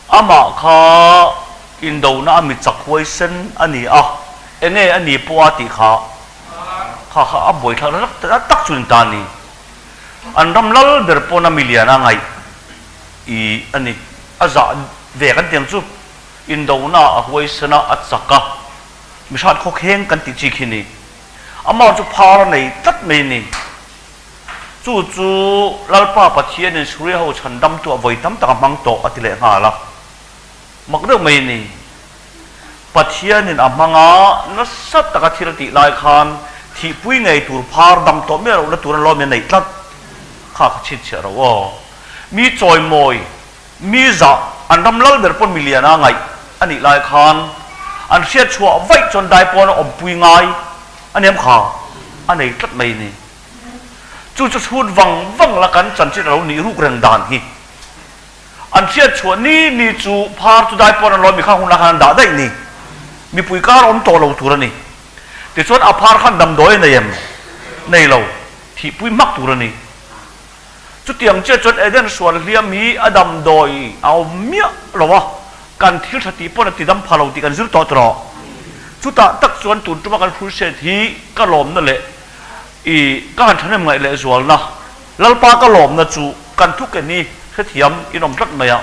Amah kha indona a mi chak huaisen a ni a, enge a ni pawh a tih kha kha kha a buaithlak na tak chu ni ta a ni. An ram lal ber pawn a milian a ngaih i a ni. A zah ve kan ti ang chu. Indona a huaisen a, a chak a, mihrat khawkheng kan tih chi khi ni. Amah chu phar a nei tlat mai a ni. Chu chu Lalpa Pathianin Suria ho chhan damtu a vawi tam tak a hmang tawh a ti leh nghal a. Mak deuh mai a ni. Pathianin a hmang a, nasa taka thil a tih lai khan thihpui ngei tur phar dam tawh miah lohna tur an lawm in a neih tlat. Kha kha chhinchhiah ro aw. Mi chawimawi, mi zah, an ram lal ber pawn milian a ngaih a nih lai khan an hriat chhuah vaih chuan dai pawn a awmpui ngai a niam kha a nei tlat mai a ni. Chu chu chhut vang vang la kan chanchin a lo nih ruk reng dan hi. An hriat chhuah ni ni chu phar chu dai pawn an lawm i khang hunah khan an dah daih ni. Mipui kar awm tawh lo tur a ni. Tichuan a phar khan damdawi a nei em? Nei lo. Thihpui hmak tur a ni. Chutiang chiah chuan Eden sual hliam hi a damdawi a awm miah lo a, kan thil tha tih pawn a ti dam pha lo tih kan zir tawh tawh. Chutah tak chuan tun tuma kan crusade hi ka lawmna leh I ka han thahnem ngaih leh zualna, Lalpa ka lawmna chu kan thuken hi hrethiam in awm tlat mai a.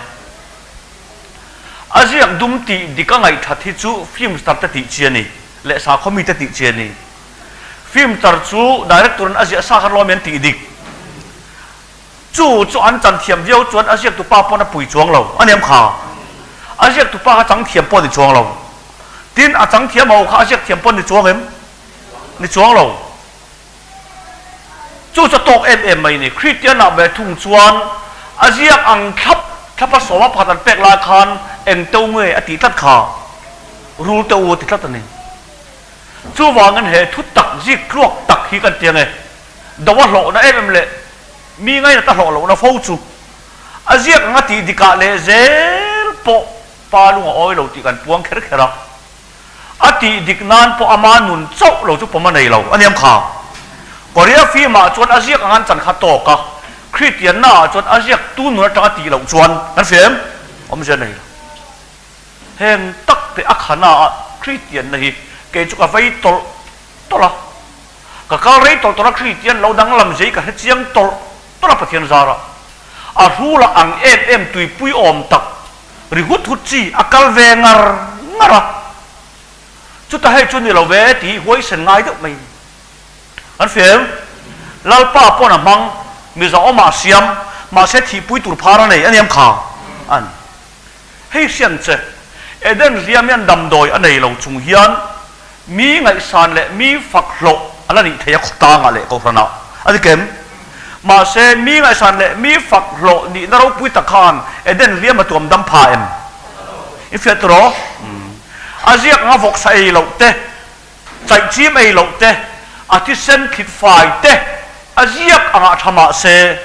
A ziak dum tih dik a ngaihthat hi chu film star te tih chi a ni, leh sakhaw mi te tih chi a ni. Film star chu director in a ziah sa khan lawm hian tih dik. Chu chu an chan thiam viau chuan a ziaktu pa pawn a pui chuang lo a niam kha. A ziaktu pa kha chang thiam pawh a ni chuang lo. Tin, a chang thiam ho kha a ziak thiam pawh a ni chuang em? Ni chuang lo. Chu chu a tawk em em mai ni. Kristianah ve thung chuan a ziak ang thlap thlap a sawma pakhat an pek lai khan eng to nge a tih tlat kha rul te u a ti tlat a ni. Chuvangin he thu tak zik tluak tak hi kan ti ange. Do a hlawhna em em leh mi ngainat a hlawh lohna fo chu a ziak ang a tih dikah leh zel pawh pa lung a awi lo tih kan puang kher kher a. A tih dik nan pawh ama nun chauh lo chu pawm a nei lo a niam kha. Korea film ah chuan a ziak ang an chan kha tawk a, Kristianna ah chuan a ziak tu nun atanga tih loh chuan kan hria em? Awmzia nei lo. Heng tak te a khana ah Kristianna hi kei chu ka vei tawlh tawlh a, ka kal rei tawlh tawlh a Kristian lo danglam zei ka hre chiang tawlh tawlh a Pathian zarah a hrula ang em em tuipui awm tak Ri hut hut chi a kal ve ngar ngar a, chuta hei chu ni lo ve tih huaisen ngai deuh mai a ni. An fem, Lalpa pawn a hmang, mizo awmah a siam, mahse thihpui tur phar a nei a niam kha a ni. Hei hrian che, Eden hliam hian damdawi a nei lo chung hian Mi ngaihsan leh mi fak hlawh a la nih theih a khawtangah leh kohhranah a ni kem. Mahse, mi ngaihsan leh mi fak hlawh nihna ropui tak khan Eden hliam a tuam dam pha em? I hriat tawh? A ziak anga vawksa ei loh te, chaihchim ei loh te, a thisen thlit fai te a ziak angah tha mahse,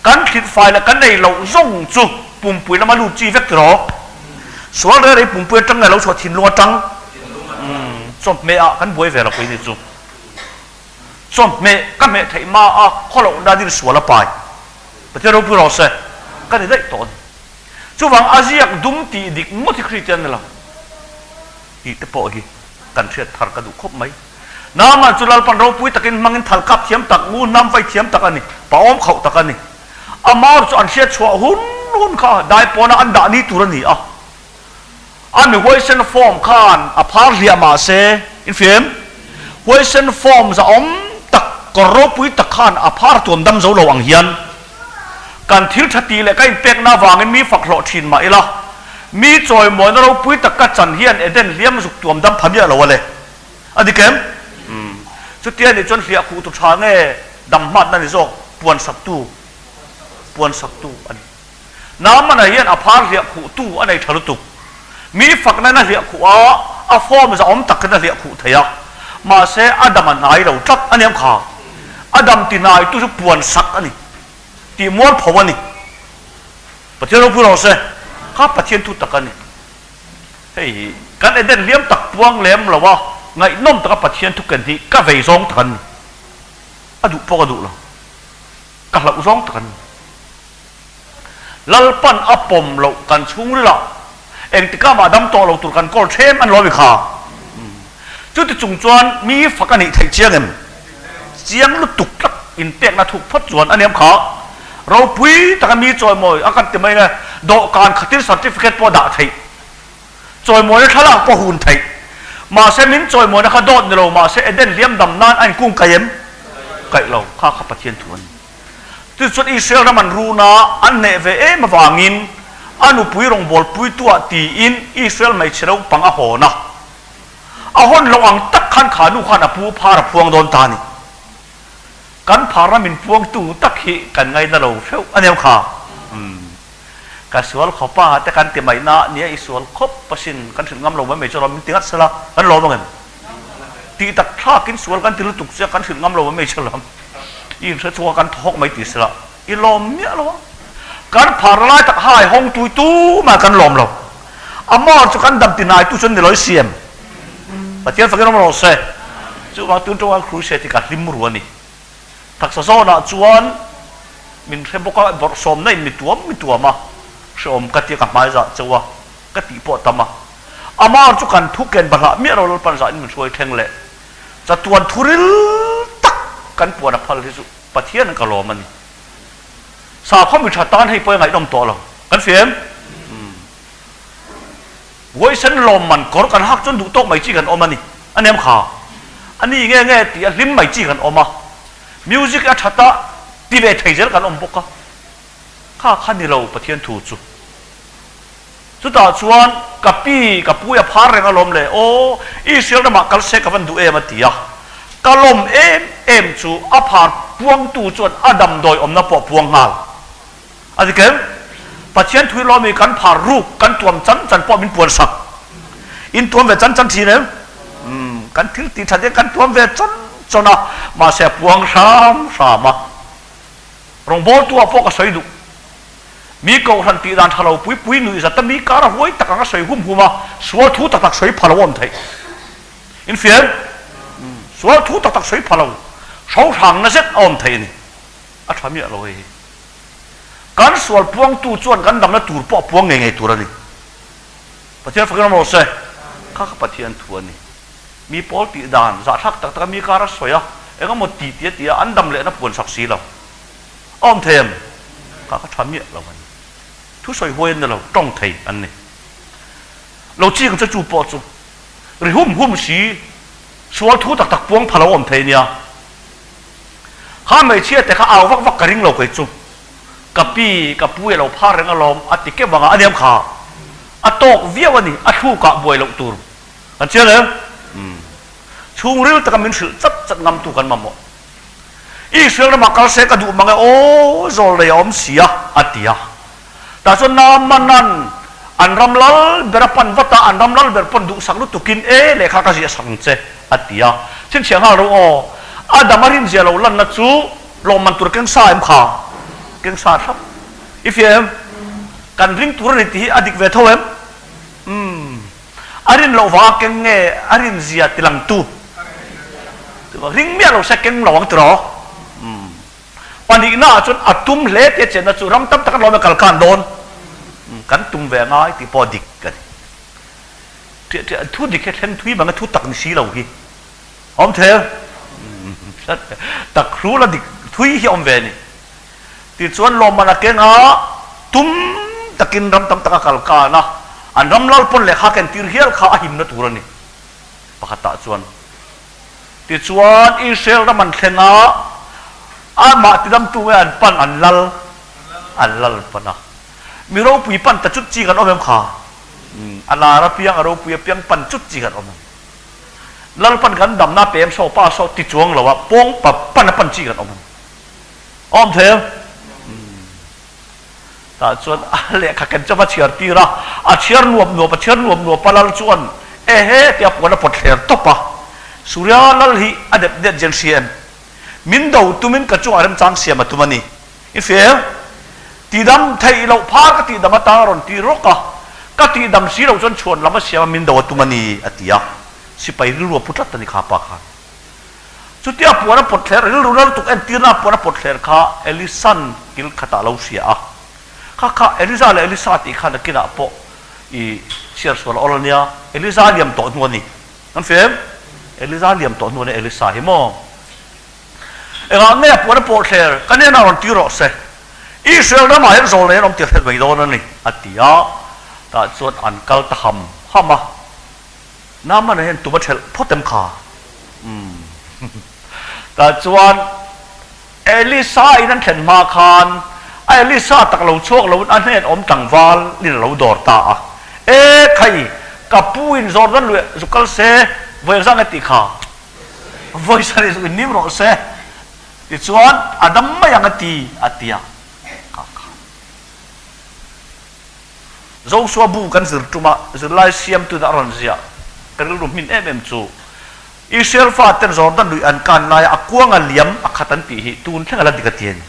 kan thlit fai leh kan ei loh zawng chu pumpui lama lut chi vek tiraw? Sual reng reng pumpui atang nge lo chhuah thinlung atang? Chawhmeh ah kan buai ve lo keini chu. Chawhmeh ka hmeh theih hma a khawloh na din sual a pai. Pathian ropui rawh se. Ka ni daih tawh a ni. Chuvang a ziak dum tih dik ngawt hi Kristian ni lo tih te pawh hi kan hriat thar ka duh khawp mai. Naaman chu Lalpan ropui takin hmangin thal kap thiam tak, ngu hnam vai thiam tak a ni, pa awm khauh tak a ni. A maur chu an hriat chhuah hun hun kha dai pawna an dah ni tur a ni a. A mi huaisen form khan a phar hliah mah se, infiam huaisen form zahawm tak, kawr ropui tak khan a phar tuam dam zo lo ang hian kan thil tha tih leh ka inpekna avangin mi fak hlawh thin mah ila, mi chawimawina ropui tak ka chan hian Eden hliam zuk tuam dam pha miah lo a le. A dik em? Umm. Chutia nih chuan hliah khuh tu tha nge dam hmatna ni zawk puan saktu puan saktu a ni. Naamana hian a phar hliah khuh tu a nei tha lutuk. Mi fakna in a hliah khuh a, a form zahawm takin a hliah khuh thei a. Mahse a dam a hnai lo tlat a niam kha. A dam ti hnai tu chu puan sak a ni. Tih mualpho a ni. Pathian ropui rawh se. Kha Pathian thu tak a ni. Hei hi kan Eden hliam tak puang lem lo a, ngaihnawm taka Pathian thu ken hi ka vei zawng tak an ni. A duh pawh ka duh lo. Ka hlauh zawng tak an ni. Lalpan a pawm loh kan chhungril ah. Engtikah mah dam tawh lo tur kan kawl ṭhem an lawm i kha. Chuti chung chuan mi fak a nih theih chiang em? Chiang lutuk tlat inpekna thuk phawt chuan a niam kha. Ropui taka mi chawimawi a kan ti mai nge, dawhkan khatin certificate pawh dah theih. Chawimawina thlalak pawh hun theih. Mahse min chawimawina kha dawt ni lo mahse Eden hliam dam nan a inkung kaih em? Kaih lo. Kha kha Pathian thu a ni. Tichuan Israel ram an run a, an hneh ve em avangin a nupui rawngbawlpui tuah tiin Israel hmeichhe naupang a hawn a. A hawn loh ang tak khan kha nu khan a pu phar a phuang dawn ta a ni. Kan pharna min puangtu tak hi kan ngaina lo hreuh a nia kha. Umm. Ka sual khawp a te kan ti mai na nia i sual khawp asin kan hrilh ngam lo mai mai chu lawm min ti ngat sela kan lawm ang em? Tih tak thlakin sual kan ti lutuk che kan hrilh ngam lo mai mai chu lawm i inhre chhuak a kan thaw hawk mai ti sela i lawm miah lo a. Kan phar lai tak hai hawng tui tumah kan lawm lo. A mar chu kan dam ti nai tu chuan ni lo i siam. Pathian fakin awm rawh se. Chuvang tun tawng a crusade hi ka hlim ru a ni. Taksa zawnah chuan min hre bawk a, bawrhsawmna in mi tuam mi tuam a, hrehawm ka tia ka hmai zah cheu a, ka tih pawh a tam a. Amar chu kan thu ken bahlah miah lo Lalpan zah in min hruai thleng leh chatuan thu ril tak kan puan a phal hi chu Pathian ka lawm a ni. Sakhaw mi tha tan hei pawh i ngaihnawm tawh lo. Kan hria em? Huaisen lawmman kawr kan hak chuan duh tawk mai chi kan awm a ni. A nem kha. A ni nge nge tih a hlim mai chi kan awm a. Music a that a, ti ve thei zel kan awm bawk a. Kha kha ni lo Pathian thu chu. Chutah chuan ka pi, ka pui a phar reng alawm le, aw Israel ramah kal se ka van duh em a ti a. Ka lawm em em chu a phar puangtu chuan a damdawi awmna pawh a puang nghal. A ti kem? Pathian thui lawmi kan phar ruk, kan tuam chan chan pawh min puan sak. In tuam ve chan chan thin em? Umm, kan thil tih that hian kan tuam ve chawn chawn a, mahse a puang hram hram a. Rawngbawltu ah pawh ka sawi duh. Mi kohhran tih dan tha lo pui pui nuih zat a mi kar a huai tak ang a sawi hum hum a, sual thu tak tak sawi pha lo a awm theih. In fiam? Umm, sual thu tak tak sawi pha lo, hro hrang na zet a awm theih a ni. A tha miah lo hei hi. Kan sual puangtu chuan kan damna tur pawh a puang ngei ngei tur a ni. Pathian fakin awm rawh se. Kha kha Pathian thu a ni. Mi pawl tih dan zahthlak tak taka mi kar a sawi a, eng emaw ti ti a ti a, an dam lehna puan sak si lo. A awm thei em? Kha kha tha miah lo a ni. Thu sawi huai an ni lo, tawng thei an ni. Lo ching che chu pawh chu ri hum hum si, sual thu tak tak puang pha lo awm thei nia. Kha hmeichhia te kha au vak vak ka ring lo kei chu. Ka pi, ka pu i lo phar reng alawm a ti keuh ang a, a niam kha. A tawk viau a ni, a thlukah buai loh tur. Kan chiang em? Umm. Chhungril taka min hrilh chat chat ngamtu kan mamawh. Israel ramah kal se ka duh mang e aw, zawl rei a awm si a, a ti a. Tah chuan Naamanan an ram lal ber a pan vat a, an ram lal ber pawn duhsak lutukin e lehkha ka ziah sak ang che a ti a. Chhinchhiah nghal ro aw, a dam a rinzia lo lanna chu lawmman tur keng sa em kha? Keng sa thlap. I fiah em? Kan ring tur a ni tih hi a dik ve tho em? Umm. A rin loh vanga keng nge a rinzia tilangtu? Ring miah lo se keng lo ang tiraw? Umm. Pahnihna ah chuan a tum hle tia chenna chu ram tam tak an lawm e kal khan dawn kan tum ve ngai tih pawh dik a ni. Ṭiah ṭiah thu dik hi thleng thui bang e thu tak ni si lo hi a awm thei em? Tak hrul a dik thui hi a awm ve a ni. Tichuan lawmman a keng a, tum takin ram tam tak a kal kan a, an ram lal pawn lehkha ken tir hial kha a himna tur a ni pakhatah chuan. Tichuan, Israel ram an thleng a, amah tidamtu nge an pan an lal? An lal pan a. Mi ropui pan ta chut chi kan awm em kha? A lar apiang, a ropui apiang pan chut chi kan awm em? Lal pan kan damna pem saw pa saw ti chuang lo a, pawng pa pan a pan chi kan awm em? Awm thei em? Tah chuan a lehkha ken chu a va chhiar tir a, a chhiar nuap nuap, a chhiar nuap nuap a, lal chuan ehe tia puan a pawt thler tawp a, Surya lal hi a dep det zen hria em? Min do tumin ka chungah remchang siam a tum a ni. I hria em? Tidam theih loh phar ka tihdam atang a rawn ti rawk a, ka tihdam si loh chuan chhuan lam a siam a min do a tum a ni a ti a, sipai rilru a pu tlat a ni kha pa khan. Chutia puan a pawt thler, rilru na lutuk entirna a puan a pawt thler kha Elisan kil khatah a lo hria a. Kha kha Eliza leh Elisa tih kha nakinah pawh i Chhiar sual a awl a nia, Eliza liam tawh hnu a ni. Kan hria em? Eliza liam tawh hnu a nia Elisa hi maw? Engah nge a puan a pawh thler? Ka hnenah rawn ti rawh se. Israel ramah hian zawl nei an awm tir hret mai dawn a ni, a ti a. Tah chuan an kal ta ham ham a. Naamana hian tum a ṭhelh phawt em kha? Umm. Tah chuan Elisa in an thlen hma khan a Elisa tak lo chhuak loin a hnen awm tlangval in a lo dawr ta a. E khai, ka pu in Jordan luih zuk kal se, vawi engzah nge tih kha? Vawi sarih zuk in nim rawh se. Tichuan a dam mai ang a ti, a ti a. Kha kha. Joshua bu kan zir tuma zirlai siamtuin a rawn ziah ka rilru hmin em em chu Israel faten Jordan lui an kan laia a kuanga liam a khat an tih hi tun thleng a la dik a ti a ni.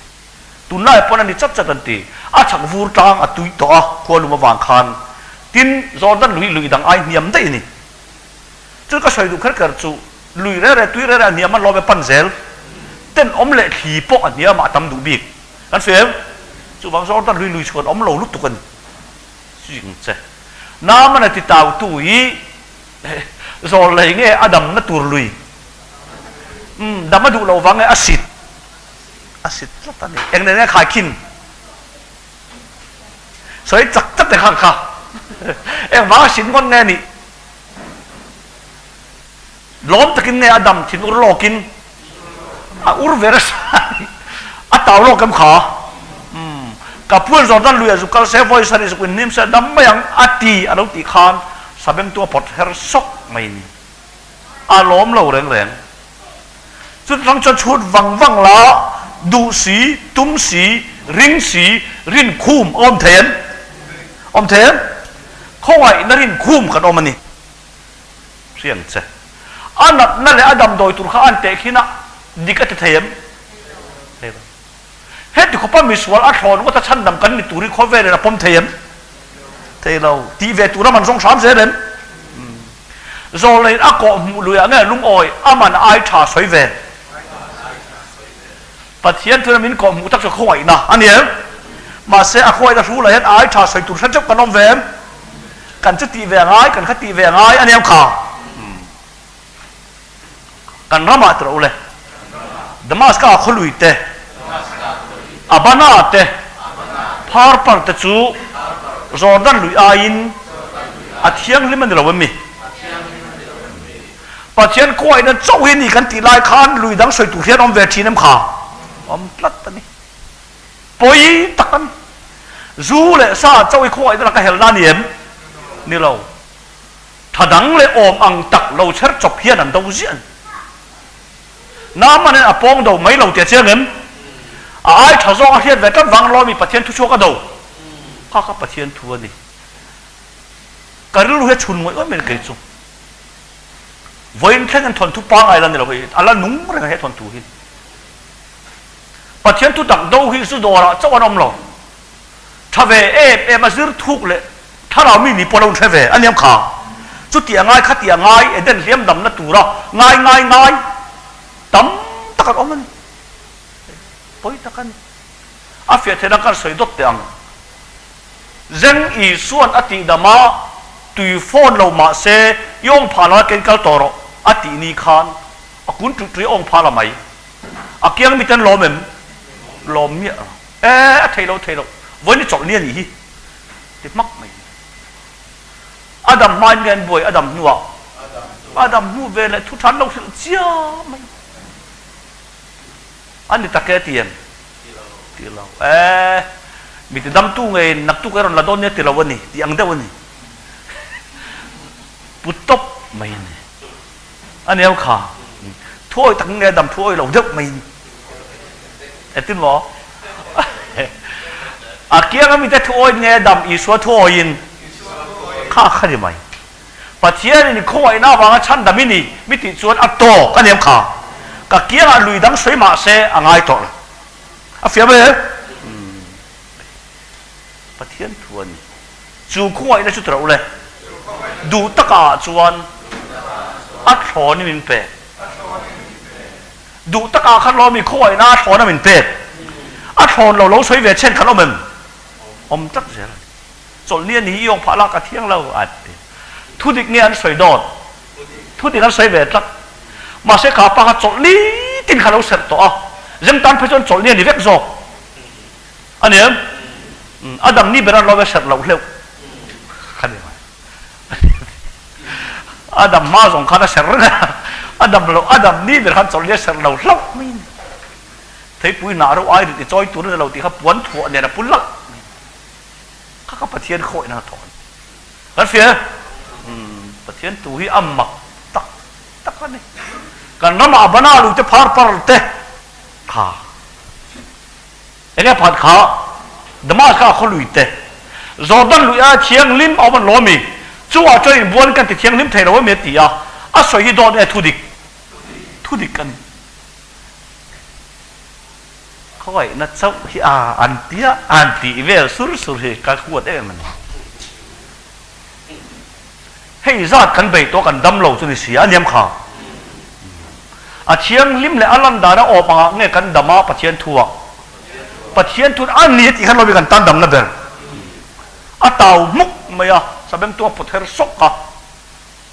Tunlai pawn a ni chat chat an ti. A chhak vur tlang a tui tawh a, khua lum avang khan. Tin, Jordan lui lui dang ai hniam daih a ni. Chu ka sawi duh kher kher chu lui reh reh tui reh reh a hniam a lawm e pan zel. Tenawm leh thli pawh a hniamah a tam duh bik. Kan hria em? Chuvang Jordan lui lui chhuan awm lo lutuk a ni. Ching che. Naamana ti tautu hi zawl lei nge a damna tur lui? Umm, dam a duh lo vang nge a sit? A sit tlat a ni. Eng nen nge khaikhin? Sawi chak tlat e kha kha. Eng vang a sit ngawt nge nih? Lawm takin nge a dam thin ur lawkin a ur ve rasa a tau lawk em kha? Umm, ka puan Jordan lui a zuk kal se, vawi sarih zuk in hnim se a dam mai ang a ti a lo tih khan sabengtu a pawt her sawk mai ni. A lawm lo reng reng. Chutang chuan chhut vang vang la, duh si, tum si, ring si, rin khum a awm thei em? Awm thei em? Khawngaihna rin khum kan awm a ni. Hriang che. A natna leh a damdawi tur kha an tehkhin a, dik a ti thei em? Thei lo. Heti khawpa misual a thlawn ngawt a chhandam kan ni tur hi khawvelin a pawm thei em? Thei lo. Tih ve tura man zawng hram zel em? Zawlneiin a kawh hmuh luiah nge lungawi a man ai tha sawi ve? Pathian thuna min kawh hmuh tak chu khawngaihna a ni em? Mahse a khawngaihna hrulah hian ai tha sawi tur hre teuh kan awm ve em? Kan chu tih ve a ngai, kan kha tih ve a ngai a ni em kha? Kan ramah ti rawh u le. Damaska khawlui te, Abana te, Pharpar te chu Jordan lui aiin a thianghlim a ni lo em mi? Pathian khuaina chauh hi ni kan tih lai khan lui dang sawi tur hian awm ve thin em kha? Awm tlat a ni. Pawi tak a ni. Zu leh sa chauh hi khuaina laka helna a ni em? Ni lo. Tha dang leh awm ang tak lo chher chawp hian an do ziah a ni. Naaman-in a pawng do mai lo tih a chiang em? A ai tha zawk a hriat ve tlat vang lawmi Pathian thu chhuak a do. Kha kha Pathian thu a ni. Ka rilru hi a chhun ngawih ngawih mai kei chu. Vawiin thlengin thawnthu pangngai la ni lo hei, a la nung reng a he thawnthu hi. Pathian thu tak do hi zu dawrah chauh an awm lo. Tha ve em em a zir thuk leh thlarau mi ni pawh lo hre ve a niam kha. Chuti a ngai khati a ngai Eden hliam damna tura ngai ngai ngai tam tak an awm a ni. Pawi tak a ni. A fiah theihna kan sawi dawt teh ang. Zeng Isuan a tih dam a, tui phone lo mah se i awng phah lo a ken kal tawh rawh a tih ni khan a kun tuih tuih a awng phah la mai. A kiang miten lawm em? Lawm miah lo. E, a thei lo, thei lo. Vawiin i chawlh ni a nih hi. Ti hmak mai. A dam hmain nge an buai, a dam hnuah? A dam hnu ve leh thu than lo hrilh chiam mai. A ni tak e ti em? Ti lo. E, mi ti damtu ngeiin naktuk e rawn la dawn nia ti lo a ni, tih ang deuh a ni. Pu tawp mai a ni. A ni ang kha. Thuawi tak nge dam thuawi lo deuh mai ni. Engtin maw? A kianga mite thuawi nge dam Isua thuawiin kha kha ni mai. Pathianin i khawngaihna avanga chhandam i ni mi tih chuan a tawk a ni ang kha. Ka kiangah lui dang sawi mah se a ngai tawh lo. A fiah mai em? Pathian thu a ni. Chu khawngaihna chu tirh u le. Duh takah chuan a thlawnin min pek. Duh takah khan lawmi khawngaihna a thlawn a min pek. A thlawn lo lo sawi ve chhen khan awm em? Awm tlat zel a ni. Chawlhni a ni hi i awng phah lak a thiang lo a ti. Thudik nge an sawi dawn? Thudik an sawi ve tlat. Mahse kha pa kha chawlh ni tin kha lo serh tawh a, zem tan phei chuan chawlh ni a ni vek zawk. A ni em? A dam ni ber an lo ve serh loh hleuh. Kha ni mai. A dam hma zawng khan a serh reng a, a dam loh, a dam ni ber khan chawlh ni a serh lo hlauh mai a ni. Theipui hnah reuh ai rit i chawi tur a ni lo tih kha puan thuah nen a pu lalh mai a ni. Kha ka Pathian khawihna a thawh a ni. Kan hria e? Umm, Pathian tu hi a mak tak tak a ni. Kan ramah a bana lu te phar par te kha eng nge phat kha Damascus a khawlui te Jordan lui aia thianghlim a awm an lawm i chungah chuan inbuan kan ti thianghlim thei lo em a ti a, a sawi hi dawt nge thudik? Thudik a ni. Khawngaihna chauh hi a an tia an tih vel sur sur hi ka huat em em a ni. Hei zat kan bei tawh kan dam lo chu ni si a niam kha. A thianghlim leh a lan dan a awm angah nge kan dam a Pathian thu ah. Pathian thu a ni tih khan lo mi kan tan damna ber. A tau hmuk mai a, sabengtung a pawt her sawk a,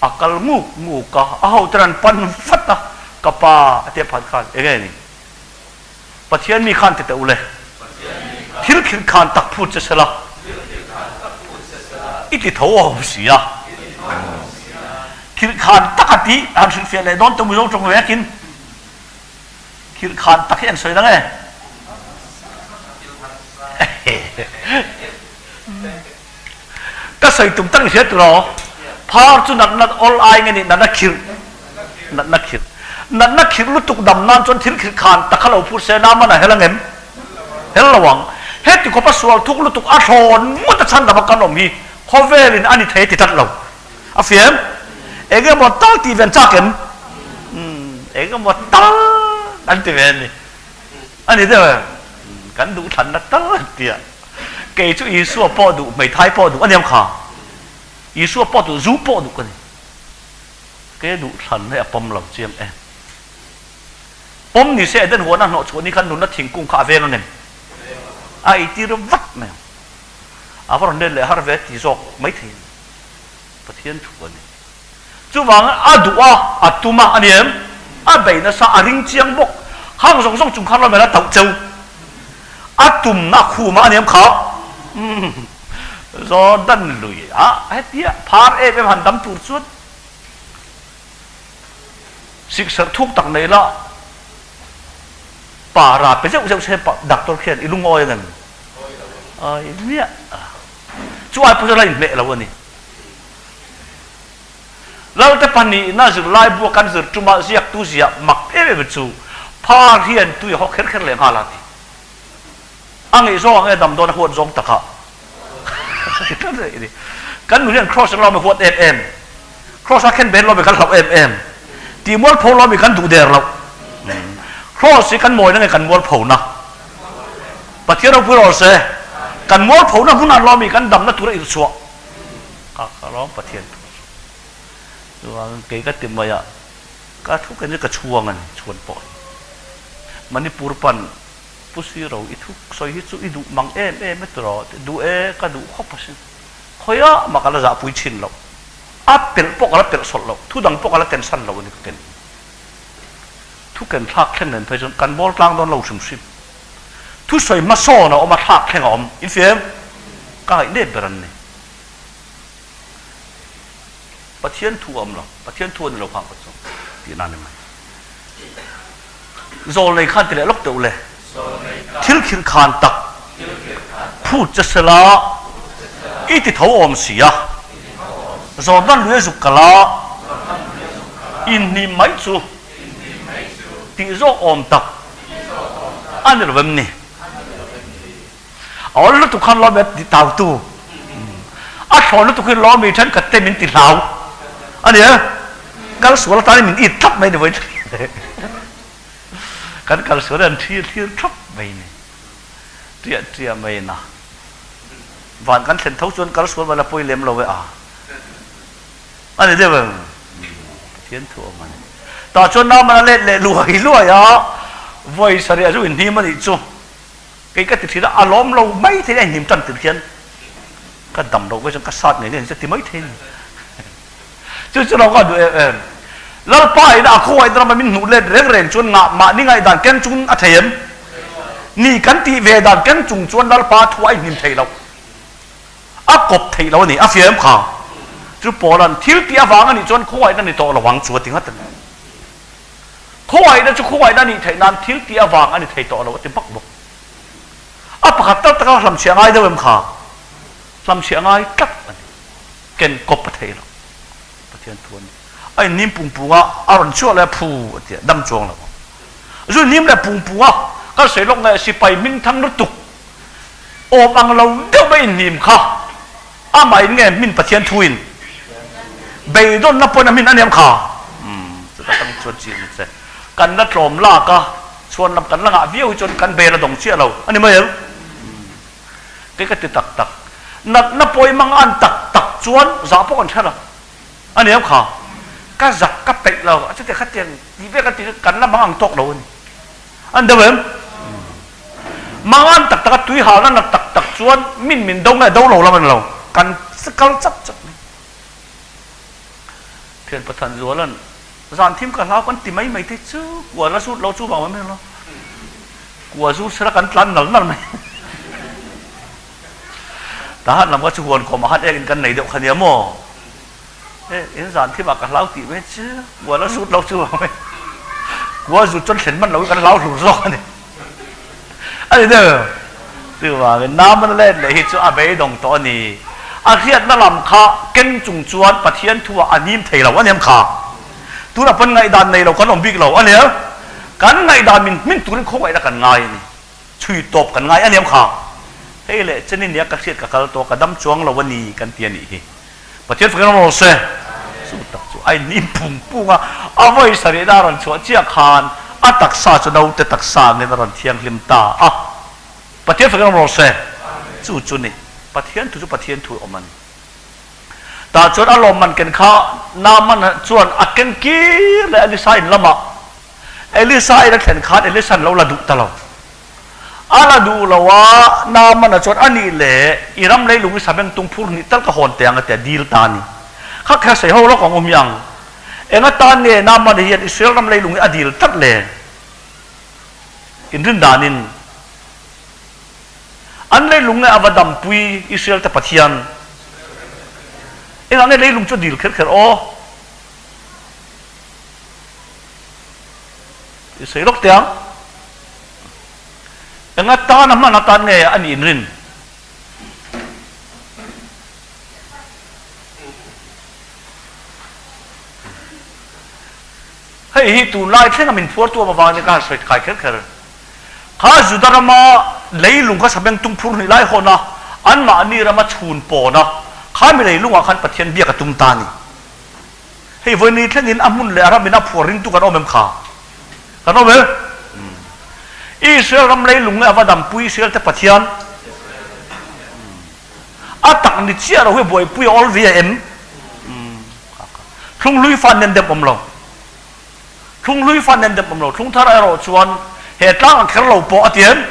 a kal nguk nguk a, a hoten an pan vat a, ka pa a tia phan khan enge ni? Pathian mi khan ti teh u le. Thil khirh khan tak phut che sela. I ti tho awm si a. Khirh khan tak a tih han hrilhfiah leh dawn teh Mizo tawng vekin. Khirh khan tak hi an sawi dang e. Ka sawi tum tak i hria tur aw. Phar chu natna awl ai nge nih natna khirh natna khirh natna khirh lutuk dam nan chuan thil khirh khan tak kha lo phur se na man a hel angem? Hel lo ang. Heti khawpa sual thuk lutuk a thlawn ngawt a chhan dam a kan awm hi khawvel in a ni thei ti tlat lo. A fiam? Eng emaw tal tih ve an chak em? Umm eng emaw tal an ti ve a ni. A ni deuh em? Kan duh thlanna tal an ti a. Kei chu Isua pawh duh, hmeithai pawh duh a niam kha. Isua pawh duh, zu pawh duh ka ni. Kei a duh thlan hi a pawm lo chiang em? Pawm ni se Eden huana hnawh chhuah ni khan nunna thingkung kha a veng angem? A eitir vat mai ang. A va rawn let leh har ve ti zawk maithei a ni. Pathian thu a ni. Chuvangin a duh a, a tum a, a ni em? A bei nasa, a ring chiang bawk. Khang zawng zawng chung khan lo mel a tauh cheu. A tumna a khum a, a ni em kha? Umm, Jordan lui a, hetia phar em em han dam tur chuan sikserh thuk tak nei la, para pe zeuh zeuh se doctor khian i lungawi ang em? Ai miah. Chu ai pawh chuan a inhmeh lo a ni. Lalte pahnihna zirlai bua kan zir ṭuma ziaktu ziah mak em em chu phar hian tui a haw kher kher leh nghal a ti. A ngeih zawng ang e damdawn a huat zawng takah kan nu hian Kross a lawm a huat em em, Kross a khen ben lawm i kan hlauh em em, tih mualpho lawm i kan duh der loh. Kross hi kan mawina nge kan mualphona? Pathian ropui rawh se, kan mualphona hmunah lawm i kan damna tura irhchhuah. Ka ka lawm Pathian thu chu. Chuvangin kei ka ti mai a, ka thu ken chu ka chhuang a ni, chhuan pawh hi. Manipur pan Pu Siro i thu sawi hi chu i duh mang em em e tiraw? Duh e, ka duh khawp asin. Khawiah mah ka la zahpui chin loh. A pelh pawh ka la pelh sawlh loh, thu dang pawh ka la tensan loh a ni ka ken. Thu ken thlak thleng nen phei chuan kan bawl tlang dawn lo hrim hrim. Thusawi hmasawn a awm a, thlak thleng a awm. Infiam? Ka ngaihnep ber an ni. Pathian thu a awm lo, Pathian thu a ni lo khang kha chu tih nan ni mai. Zawlnei khan ti leh lawk teh u le. Thil khirh khan tak phut che sela i ti tho awm si a, Jordan lui a zuk kal a, inhnim mai chu tih zawk awm tak a ni lo em ni? A awl lutuk khan lawm e ti tautu. A thlawn lutuk hi lawmi thenkhat te min ti hlau a ni e. Kal sual atan min it thlap mai ni vawi Kan kal sual an thlir thlir thlap mai ni. Triah triah mai na. Van kan thlen tho chuan kal sual vala pawi lem lo e a. A ni deuh em? Pathian thu awm a ni. Tah chuan Naaman a let leh luai luai a, vawi sarih a zu inhnim a nih chu. Kei ka ti thin a, a lawm lo mai thei a, inhnim tan tir hian ka dam loh vek chuan ka sat ngei ngei ang che ti mai thei a ni. Chu chu lo ka duh em em. Lalpa in a khawngaih rama min hnuh let reng reng chuan ngah mahni ngaihdan keng chung a thei em? Ni kan tih ve dan keng chung chuan Lalpa thu a inhnim thei lo. A kawp theih lo a ni. A fiah em kha? Chu Paula'n thil tih avang a nih chuan khawngaihna ni tawh lo ang chu a ti ngat a ni. Khawngaihna chu khawngaihna a nih theih nan thil tih avang a ni thei tawh lo a ti bak bawk. A pakhat tak taka hlamchhiah ngai deuh em kha? Hlamchhiah ngai tlat a ni. Ken kawp a thei lo. Pathian thu a ni. A inhnim pung pung a, a rawn chhuah leh a phu a ti a, dam chuang lo ang. Zu inhnim leh pung pung a, kan sawi lawk nge sipai hming thang lutuk awm ang lo deuh mai inhnim kha amah in nge hmin Pathian thu in beidawnna pawn a hmin a niam kha. Umm chuta tang chuan chi ni che. Kan la tlawm lak a, chhuan lam kan la ngah viau hi chuan kan bel a dawng chiah lo a ni mai ang. Kei ka ti tak tak. Natna pawimang an tak tak chuan zah pawh kan hre lo. A ni em kha? Ka zak ka peih lo. A chuti khatiang tih vel kan tih chu kan la mang ang tawk lo a ni. An deuh em? Mang an tak tak a tui halna nat tak tak chuan min min do nge do lo lam a ni lo. Kan kal chap chap mai. Thian Pathan Zuala'n zan thim ka hlau kan ti mai mai te chu kua la zut lo chu vang mai mai lo. Kua zu sera kan tlan nal nal mai. Tahan lam kha chu huan khawm ah khan ek in kan nei deuh kha nia maw? E, in zan thim ah ka hlau tih mai chu kua la zut lo chu vang mai. Kua zut chuan thlen hman lo hi kan hlau hlur zawk a ni. A ni deuh. Chuvangin Naman let leh hi chu a beidawng tawh a ni. A hriatna lam kha keng chung chuan Pathian thu ah a hnim thei lo a ni em kha? Tunah pawn ngaihdan nei lo kan awm bik lo a nia. Kan ngaihdan min hmin turin khawngaihna kan ngai a ni. Chhui tawp kan ngai a nia kha. Hei leh chen i nia ka hriat ka kal tawh ka dam chuang lo a ni kan ti a nih hi. Pathian fakin awm rawh se. Chu tak chu a inhnim phung phung a, a vawi sarihna a rawn chhuah chiah khan a taksa chu naute taksa angin a rawn thianghlim ta a. Pathian fakin awm rawh se. Chu chu ni. Pathian thu chu Pathian thu awm a ni. Tah chuan a lawmman ken kha Naaman chuan a ken kir leh Elisa in lamah. Elisa in a thlen khan Elisa'n lo la duh ta lo. A la duh lo a, Naaman-a chuan a nih leh i ram leilung i sabeng tung phur hnih tal ka hawn teh ang a ti a, dil ta a ni. Kha kher sei ho lawk ang u miang. Eng atan nge Naaman-a hian Israel ram leilung hi a dil tlat le? Inrin danin. An leilung nge a va dampui Israel te Pathian? Engah nge leilung chu a dil kher kher aw? I sawi lawk teh ang. Enga tan a hman atan nge a nih inrin? Hei hi tunlai thlenga min phuartu awm avangin ka han sawi kai kher kher. Kha Juda rama leilung kha sabeng tung phur hnih lai hawn a, anmahni rama chhun pawn a, kha mi leilungah khan Pathian biak a tum ta a ni. Hei vawiin thlengin a hmun leh a ramin a phuar ringtu kan awm em kha? Kan awm em? Israel ram leilung nge a va dampui Israel te Pathian? A tak ni chiah lo hi buaipui a awl ve em? Thlunghlui fan nen dem awm lo. Thlunghlui fan nen dem awm lo. Thlung thar erawh chuan he tlang a kher lo pawh a ti em?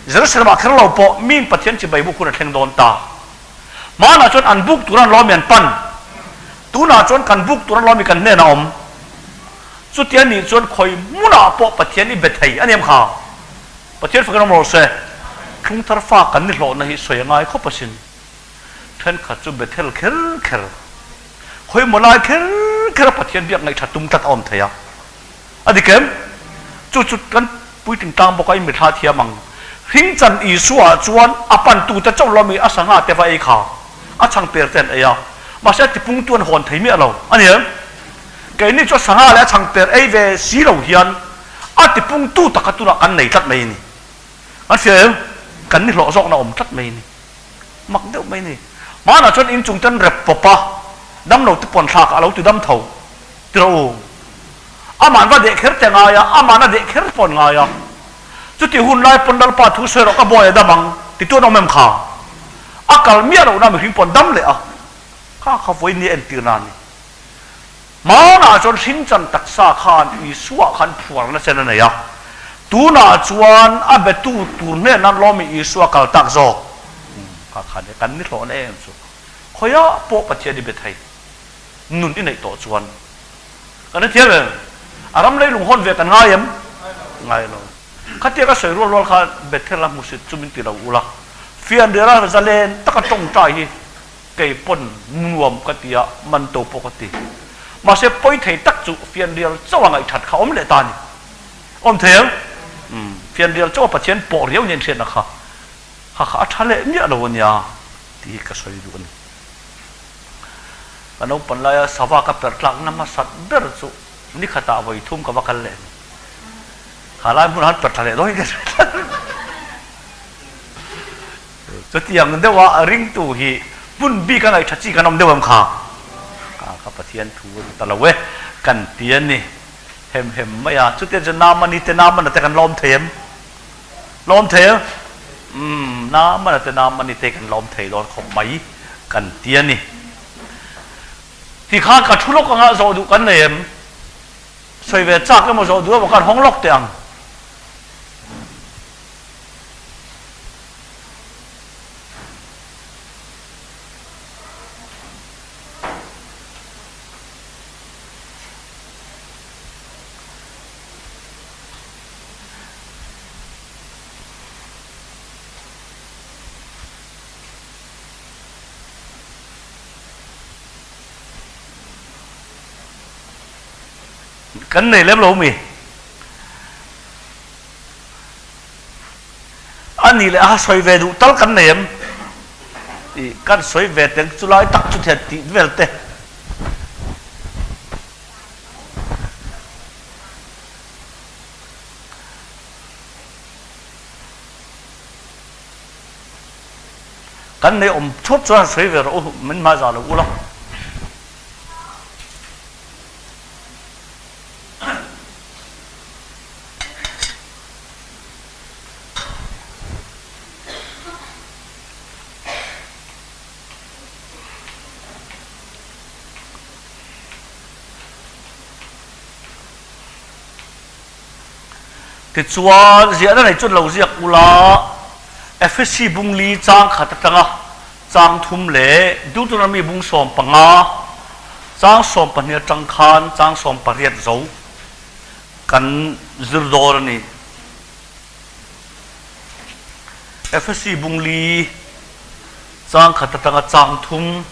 Jerusalem ah kher lo pawh miin Pathian chibai buk hun a thleng dawn ta. Hmanah chuan an buk tur an lawmi an pan. Tunah chuan kan buk tur an lawmi kan hnenah awm. Chuti a nih chuan khawi hmunah pawh Pathian i be thei a ni em kha? Pathian fakin awm rawh se. Thlung thar fa kan ni hlawhna hi sawi a ngai khawp asin. Thenkhat chu Bethel kher kher, khawi maw lai kher kher a Pathian biak ngaihṭha tum tlat a awm thei a. A dik em? Chu chu kan puitling tlang bawk a, i mithla thiam ang. Hringchan Isua chuan a pantute chauh lo mi a sangha te va ei kha, a chhangper te an ei a. Mahse a tipungtu an hawn thei miah lo a ni em? Keini chu a sangha leh a chhangper ei ve si lo hian a tipungtu taka tunah kan nei tlat mai a ni. Kan hria em? Kan ni hlawh zawkna awm tlat mai a ni. Mak deuh mai a ni. Hmanah chuan inchung ten rep pawp a, damlo te pawn thlakah a lo ti dam tho. Ti rawh u. Aman va deh kher te ngai a, aman a deh kher pawn ngai a. Chuti hun lai pawn Lalpa thu sawi rawh ka bawi a dam ang, titu an awm em kha? A kal miah lohna mihring pawn dam leh a. Kha kha vawi nia entir na a ni. Hmanah chuan hringchan taksa khan Isua khan phuarna chen a nei a. Tunah chuan a betu tur hnenah lawmi Isua kal tak zawk. Kha kha nia kan ni hlawhna em chu. Khawiah pawh Pathian i be thei. Nun i neih tawh chuan kan hrethiam em? A ram leilung hawn ve kan ngai em? Ngai lo. Khatia ka sawi rual rual kha Bethel a hmusit chu min ti lo ula, fianriala zalen taka tawngtai hi kei pawn nuam ka ti a, man to pawh ka ti. Mahse pawi thei tak chu fianrial chauh a ngaihthat kha awm leh ta a ni. Awm thei ang? Umm, fianrial chauh a Pathian pawh riau nia inhriatna kha kha kha a tha leh miah lo a nia tih hi ka sawi duh a ni. Ka naupan laia sava ka perh tlakna hmasat ber chu ni khatah vawi thum ka va kal leh a ni. Kha lai hmunah han perh thla leh dawn in ka hre tlat. Chutiang deuha ringtu hi hmun bik a ngaihṭha chi kan awm deuh em kha? Kha kha Pathian thu a ni ta lo e, kan ti a ni hem hem mai a. Chutiang chu Naamani te Naamana te kan lawm thei em? Lawm thei em? Umm, Naamana te Naamani te kan lawm thei dawn khawp mai kan ti a ni. Tikhan ka thu lawk anga zawh duh kan nei em? Sawi ve chak emaw zawh duh emaw kan hawng lawk teh ang. Kan nei lem lo mi? A nih leh a sawi ve duh tal kan nei em? Tih kan sawi ve teng chu lai tak chu thian tih vel te. Kan nei awm thup chuan sawi ve rawh u, min hmai zah lo ula. Tichuan, ziahna nei chuan lo ziak ula, Efesi bung li chang khat atanga chang thum leh Deuteronomy bung 15 chang 12 atang khan chang 18 zo kan zir dawn a ni. Efesi bung li chang khat atanga chang thum.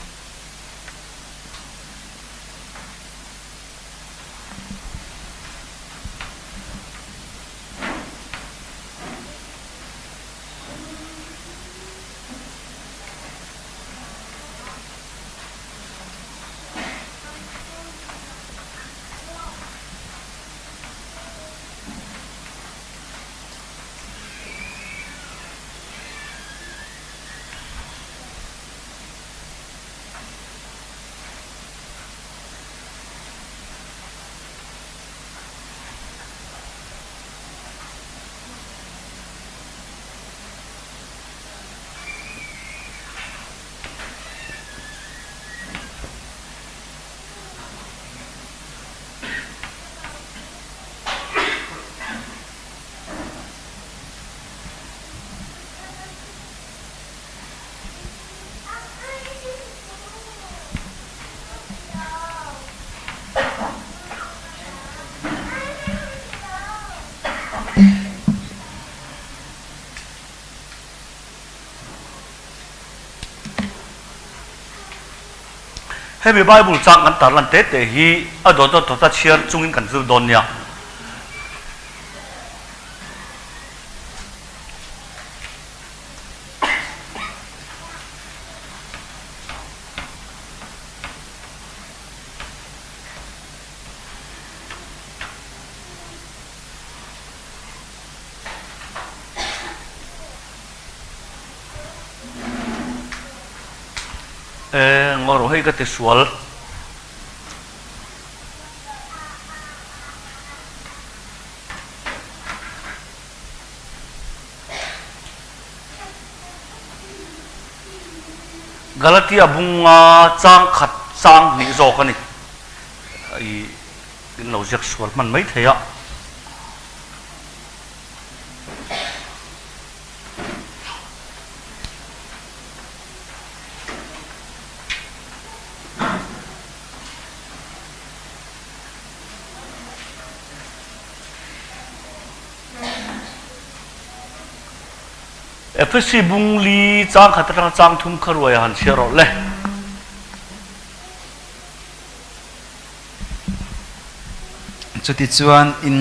Hemi Bible chang kan tarlan te te hi a dawt a dawt a chhiar chungin kan zir dawn nia. E, ngaw rawh hei ka ti sual. Galatia bunga chang khat chang hnih zawk a ni. I in lo ziak sual hman mai thei a. Efesi bung li chang khat atanga chang thum kha ruai a han chhiar rawh le. Chutichuan in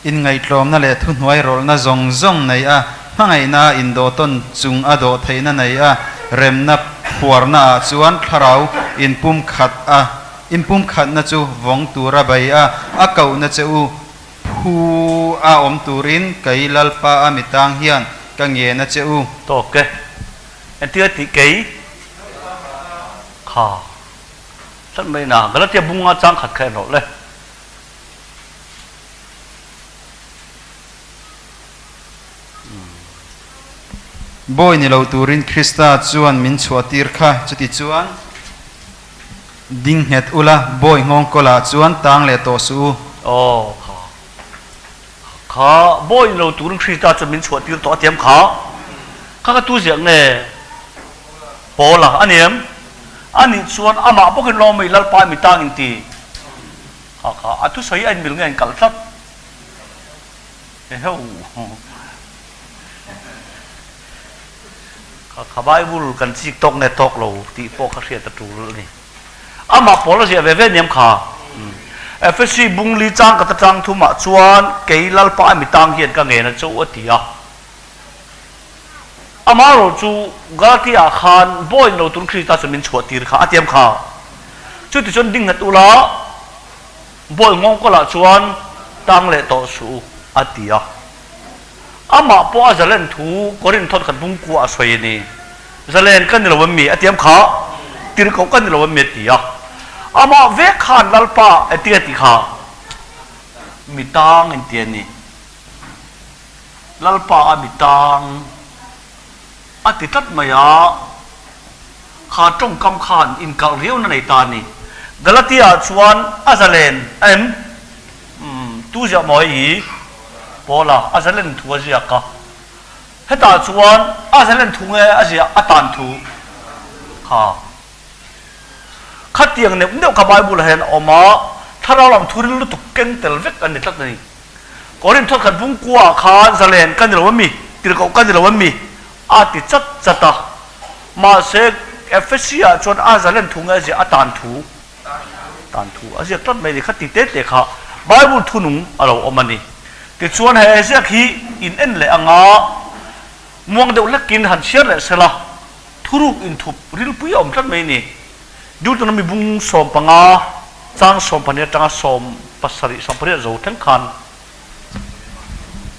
inngaihtlawmna leh thuhnuai rawlhna zawng zawng nei a, hmangaihna indawhtawn chung a dawh theihna nei a, remna phuarna ah chuan thlarau inpumkhat a, inpumkhatna chu vawng tura bei a, a kohna che u Phu a awm turin kei Lalpa a mitang hian ka ngen a che u. Tawk e. Entir tih kei kha tlat mai na. Galatia bunga chang khat kha en rawh le. Bawi ni lo turin Krista chuan min chhuahtir kha, chuti chuan. Ding nghet ula, bawi nghawng kawlah chuan tang leh tawh suh u. Aw, kha kha bawi ni lo turin Krista chuan min chhuah tir tawh a tiam kha. Kha ka tu ziah nge? Paula a ni em? A nih chuan amah bawkin lawm mai Lalpa mi tang in ti. Kha kha a thusawi a inmil nge a inkalh tlat. Eheu. Kha Bible kan chik tawk nge tawk lo tih pawh kha hriat a tul a ni. Amah pawl a ziah ve ve aniam kha. Efesi bung li chang kata chang thumah chuan kei Lalpa mi tang hian ka ngen a cho a ti a. Amaherawh chu Galatia ah khan bawiin lo tun Krista chuan min chhuah tir kha a tiam kha. Chutichuan ding nghet ula bawi nghawng kawlah chuan tang leh tawh suh u a ti a. Amah pawh a zalen thu Korinth thawt khat bungkua a sawi a ni. Zalen ka ni lo em mi? A tiam kha. Tirhkoh ka ni lo em mi? A ti a. Amah vek khan Lalpa e tia ti kha mi tang in ti a ni. Lalpa a mi tang a ti tlat mai a. Kha tawngkam khan inkalh riauna nei ta a ni. Galatia ah chuan a zalen em? Umm, tu ziah maw hei hi? Paula, a zalen thu a ziak a. Hetah chuan a zalen thu nge a ziah a tan thu? Kha. Khatiang neuh neuh kha Bible ah hian a awm a, thlarau lam thu ril lutuk keng tel vek an ni tlat a ni. Korinth thawt khat bungkua ah khan zalen ka ni lo em mi? Tirhkoh ka ni lo em mi? A ti chat chat a. Mahse, Ephesi ah chuan a zalen thu nge a ziah a tan thu? Tan thu a ziak tlat mai a ni kha ti te te kha Bible thunung a lo awm a ni. Tichuan he ziak hi in en leh anga muang deuh hlekin han chhiar leh sela thuruk inthup rilpui a awm tlat mai a ni. Deuteronomy bung 15 chang 12 atanga 17 18 zo thleng khan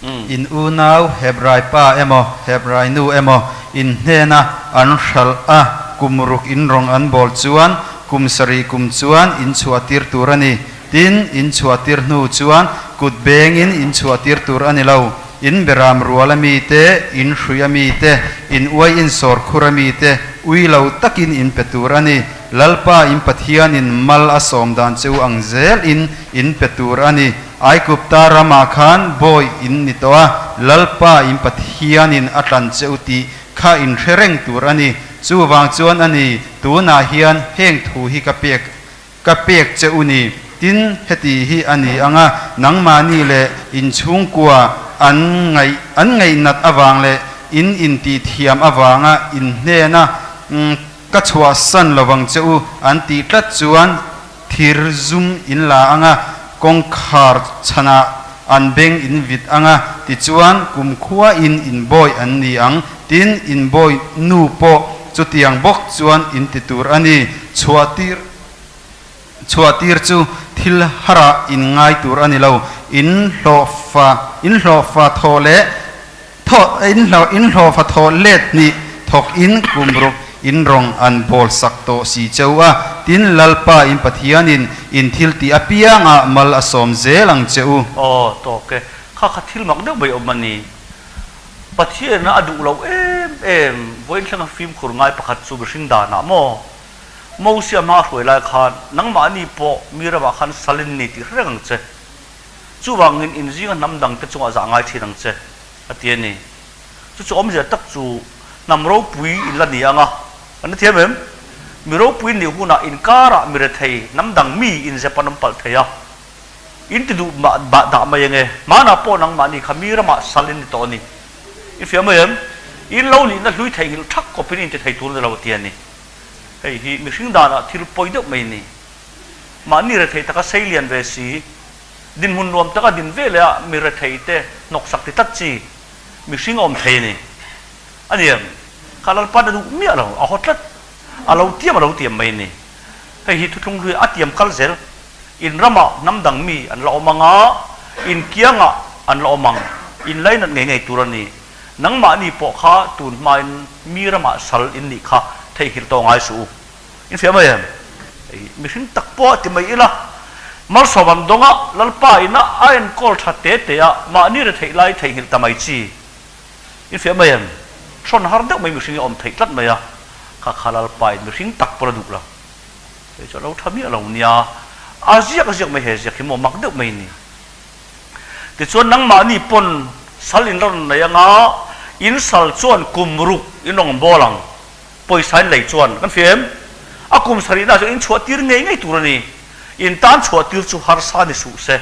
In unau Hebrai pa emaw, Hebrai nu emaw in hnena an hralh a, kum ruk in rawng an bawl chuan kum sarih kum chuan in chhuahtir tur a ni. Tin, in chhuahtir hnu chuan kut bengin in chhuahtir tur a ni lo. In beram rual a mi te, in hrui a mi te, in uai in sawr khur a mi te ui lo takin in pe tur a ni. Lalpa in Pathianin mal a sawm dan che u ang zelin in pe tur a ni. Aigupta ramah khan bawi in ni tawh a, Lalpa in Pathianin a tlan che u tih kha in hre reng tur a ni. Chuvang chuan a ni, tunah hian heng thu hi ka pek ka pek che u ni. Tin, heti hi a ni ang a, nangmahni leh in chhungkua an ngaih an ngaihnat avang leh in intihthiam avanga in hnena ka chhuahsan lovang che u an tih tlat chuan, Thir zum in la ang a, kawngkhar chhanah an beng in vit ang a, tichuan kumkhua in inbawi an ni ang. Tin, inbawi nu pawh chutiang bawk chuan in ti tur a ni. Chhuahtir chhuahtir chu thil harah in ngai tur a ni lo. In hlawhfa in hlawhfa thaw leh Thaw in hlauh in hlawfa thaw let hnih thawk in kum ruk in rawng an bawl sak tawh si cheu a, tin Lalpa in Pathian in in thil tih apiang ah mal a sawm zel ang che u. Aw tawk e, kha kha thil mak deuh mai awm a ni. Pathian a duh lo em em, vawiin thlenga fimkhur ngai pakhat chu mihring danah maw? Mosia hma a hruai lai khan nangmahni pawh mi ramah khan salin ni tih hre reng ang che. Chuvangin in zinga hnam dangte chungah zah ngai thin ang che, a ti a ni. Chu chu awmzia tak chu hnam ropui in la ni ang a, kan la thiam em? Mi ropui nih hunah inkarah mi rethei hnam dang mi inzep an awm palh thei a, in ti duh mah dah mai ang e, hmanah pawh nangmahni kha mi ramah sal in ni tawh a ni. I fiah mai em? In lo nihna hlui theihnghilh thak kawpin in ti thei tur ni lo ti a ni. Hei hi mihring danah thil pawi deuh mai ni. Mahni rethei taka sei lian ve si, dinhmun nuam taka din ve leh a mi rethei te hnawksak ti tlat chi mihring a awm thei a ni. A ni em? Kha Lalpa'n a duh miah lo, a haw tlat. A lo tiam a lo tiam mai ni. Hei hi thuthlung hlui a tiam kal zel. In ramah hnam dang mi an la awm ang a, in kiangah an la awm ang. In lainat ngei ngei tur a ni. Nangmahni pawh kha tun hmain mi ramah sal in nih kha theihnghilh tawh ngai suh u. In hria mai em? Hei mihring tak pawh a ti mai ila, malsawm an dawng a, Lalpa ina a enkawl tha te te a, mahni retheih lai theihnghilh ta mai chi. In hria mai em? Hrawn har deuh mai mihring hi a awm theih tlat mai a, kha kha Lalpa in mihring tak pawn a duh lo. Hei chu a lo tha miah lo nia, a ziak a ziak mai he ziak hi maw mak deuh mai ni. Tichuan nangmahni pawn sal in rawn nei anga, in sal chuan kum ruk in rawn bawl ang, pawisa in lei chuan kan fim. A kum sarihna chu in chhuah tir ngei ngei tur a ni. In tan chhuah tir chu harsa ni suh se.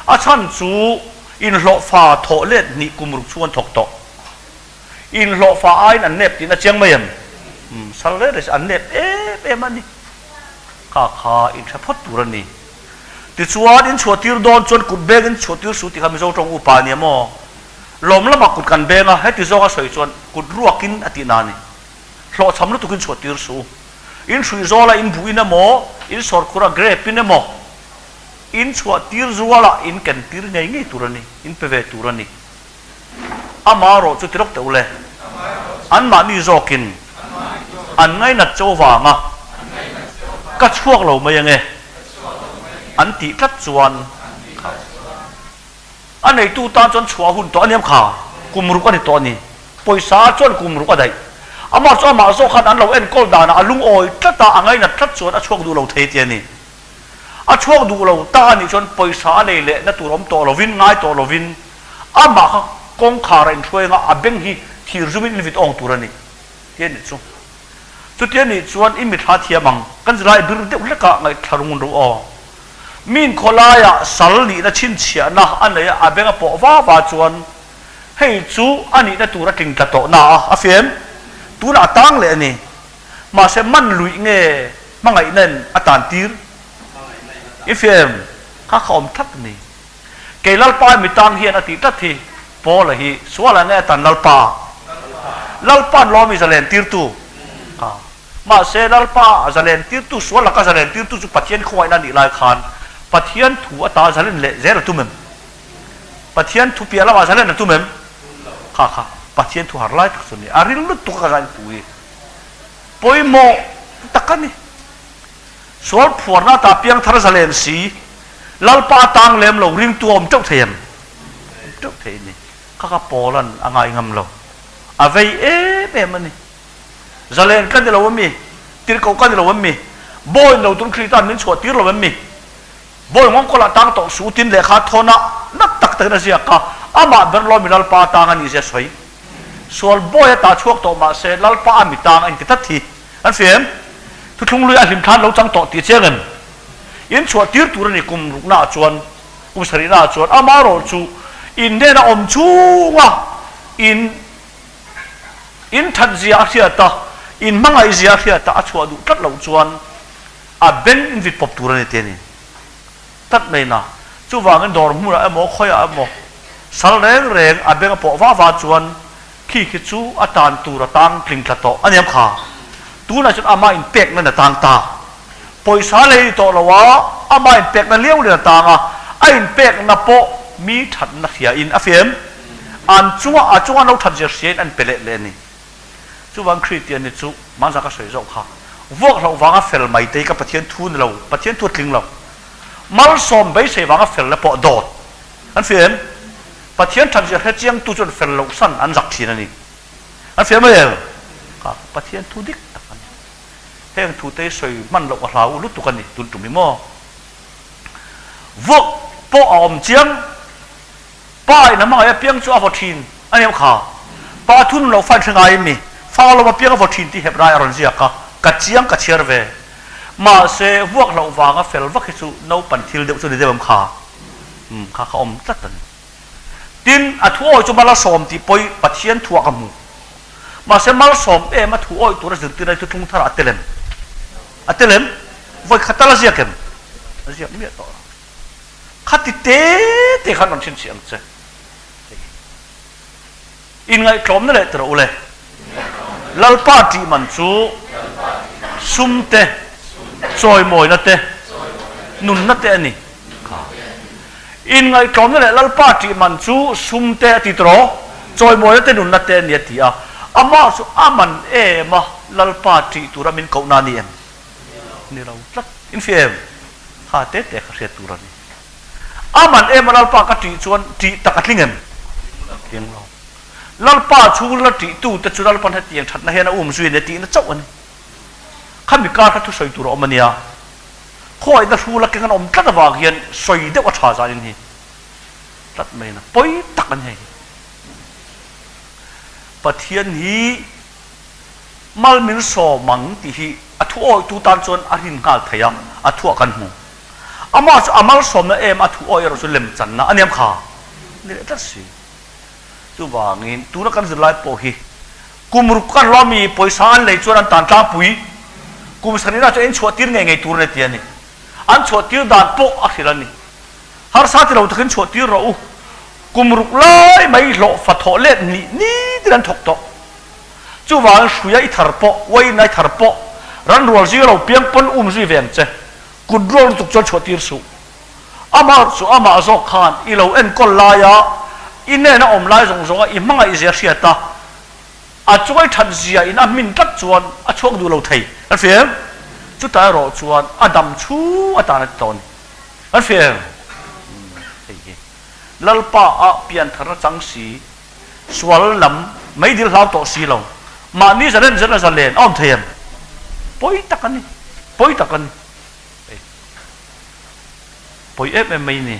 A chhan chu inhlawhfa thawh let hnih kum ruk chhung an thawk tawh. Inhlawhfa aiin an nep tihna chiang mai em? Umm, sal reng reng se an nep em em a ni. Kha kha in hre phawt tur a ni. Tichuan in chhuah tir dawn chuan kut beng in chhuah tir suh tih kha Mizo tawng upa a nia maw? Lawm lamah kut kan beng a, heti zawnga sawi chuan kut ruakin a tihna a ni. Hlawhchham lutukin chhuah tir suh u. In hruih zawla in buhin emaw, in sawrkhura grape in emaw, in chhuah tir zualah in ken tir ngei ngei tur a ni, in pe ve tur a ni. Amaherawh chu ti rawk teh u le, anmahni zawkin an ngainat che avanga ka chhuak lo mai ange an tih tlat chuan a neitu tan chuan chhuah hun tawh a niam kha, kum ruk a ni tawh a ni. Pawisa chuan kum ruk a daih. Amah chu amah zawk khan an lo enkawl danah a lungawi tlat a, a ngainat tlat chuan a chhuak duh lo thei tih a ni. A chhuak duh lo ta a nih chuan pawisa a nei leh na tur awm tawh lovin, ngai tawh lovin amah kha kawngkhar a inhruai anga a beng hi thir zumin in vit awng tur a ni ti a nih chu. Chuti a nih chuan i mithla thiam ang, kan zilai bir deuh hlekah ngaihthla rung ru aw. Min khawlaiah sal nihna chhinchhiahna a nei a, a beng a pawh va va chuan hei chu a nihna tur a tling tla tawh na a, a fem. Tunah a tang leh a ni. Mahse man luih nge hmangaihna in a tan tir? I fem kha kha awm tlat a ni. Kei Lalpa mi tang hian a tih tlat hi Paula hi sualah nge a tan Lalpa? Lalpa'n lawmi zalen tirtu kha. Mahse Lalpa zalen tirtu sual laka zalen tirtu chu Pathian khawngaihna a nih lai khan Pathian thu ata zalen leh zel a tum em? Pathian thu piah lamah zalen a tum em? Kha kha Pathian thu har lai tak chu a ni. A ril lutuk a ka zain thu hi pawimawh tak a ni. Sual phuarna ata piangthar zalen si, Lalpa atang lem lo ringtu a awm teuh thei em? Awm teuh thei a ni. Kha kha Paula'n a ngai ngam lo. A vei em em a ni. Zalen ka ni lo em mi? Tirhkoh ka ni lo em mi? Bawiin lo tum Krista min chhuah tir lo em mi? Bawi ngawngkawlah tang tawh suh tin lehkha thawn a nat tak takin a ziak a, amah ber lawmi Lalpa atang a nih zia sawi. Sual bawi a tah chhuak tawh mahse Lalpa a mi tang a inti tlat hi an hria em? Thuthlung lui a hlim thlan lo chang tawh tih chiang em? In chhuah tir tur a ni kum rukna ah chuan, kum sarihna ah chuan amaherawh chu in hnena awm chhunga in in that zia a hriat a, in hmangaih zia a hriat a, a chhuah duh tlat loh chuan a beng in vit pawp tur a ni te a ni tlat mai na. Chuvangin dawr hmunah emaw khawiah emaw sal reng reng a beng a pawh va va chuan khi khi chu a tan tur a tang tling tla tawh a niam kha. Tunah chuan amah inpekna in a tang ta. Pawisa lei ni tawh lo a, amah inpekna liau lian a tang a, a inpekna pawh mi thatna hria in a fem. An chunga a chunga no that zia hria in an pe leh leh a ni. Chuvang Kristian hi chu hmanzah ka sawi zawk kha, vuak hlauh vanga fel mai te hi ka Pathian thu ni lo, Pathian thu a tling lo. Malsawm beisei vanga fel na pawh dawt an fem. Pathian that zia hre chiang tu chuan fel loh san an zak thin a ni. An fem mai em? Kha Pathian thu dik tak a ni. Heng thu te hi sawi hman loh a hlau lutuk a ni tun tum hi maw? Vuak pawh a awm chiang. Pa in a hmangaih apiang chu a vaw thin a ni kha. Pa thun lo fan hre ngai mi, fa lawm apiang a vaw thin tih Hebrai a rawn ziak a, ka chiang ka chhiar ve. Mahse, vuak hlauh vanga fel vak hi chu naupan thil deuh chu ni deuh em kha? Umm, kha kha awm tlat a ni. Tin, a thuawi chu Malasawm tih pawi Pathian thuah ka hmu. Mahse malsawm em a thu awih tura zirtirna hi thuthlung tharah a tel em? A tel em? Vawi khat tal a ziak em? A ziak miah tawh lo. Khati te te khan rawn chhinchhiah ang che. Hei hi inngaihtlawmna leh tawrh ule. Lalpa tih man chu sum te, chawimawina te, nunna te a ni. Kha. Inngaihtlawmna leh Lalpa tih man chu sum te a ti tawrh, chawimawina te, nunna te a ni a ti a. Amah chu a man em a, Lalpa tih tura min kohna a ni em? Ni lo tlat. Infiah em? Kha te te kha hriat tur a ni. A man em a Lalpa ka tih chuan tih tak a tling em? A tling lo. Lalpa chhung la tih tu te chu Lalpan hetiang thatna hian a um zui a ni tihna chauh a ni. Khami kar kha thusawi tur a awm a nia. Khawiahna hrul a keng an awm tlat avang hian sawi deuh a tha zanin hi tlat mai na pawi tak a ni hei hi. Pathian hi mal min sawm ang tih hi a thu awitu tan chuan a rin nghal thei a, a thuah kan hmu. Amah chu a malsawmna em a thu awi erawh chu lemchanna a niam kha ni leh tlat si. Chuvangin tuna kan zirlai pawh hi kum ruk kan hlawm i pawisa an lei chuan an tan tlangpui kum sarihna chu a inchhuah tir ngei ngei tur a ni ti a ni. An chhuah tir dan pawh a hrilh a ni. Harsa ti lo takin chhuah tir rawh u. Kum ruk lai mai hlawh fa thawh let nih ni tin an thawk tawh. Chuvangin hruia i thar pawh, uaina i thar pawh, ran rual zing a lo piang pawn um zui ve ang che. Kut rual lutuk chuan chhuah tir suh. Amah chu amah zawk khan i lo enkawl laia i hnena awm lai zawng zawnga i hmangaih zia hriat a, a chuai that zia in a hmin tlat chuan a chhuak duh lo thei. Kan hria em? Chutah erawh chuan a dam chhung atan a ti tawh a ni. Kan hria em? Hei hi Lalpa ah piantharna chang si, sual lam meidil hlau tawh si lo, mahni zalen zen a zalen a awm thei em? Pawi tak a ni, pawi tak a ni. Hei pawi em em mai ni.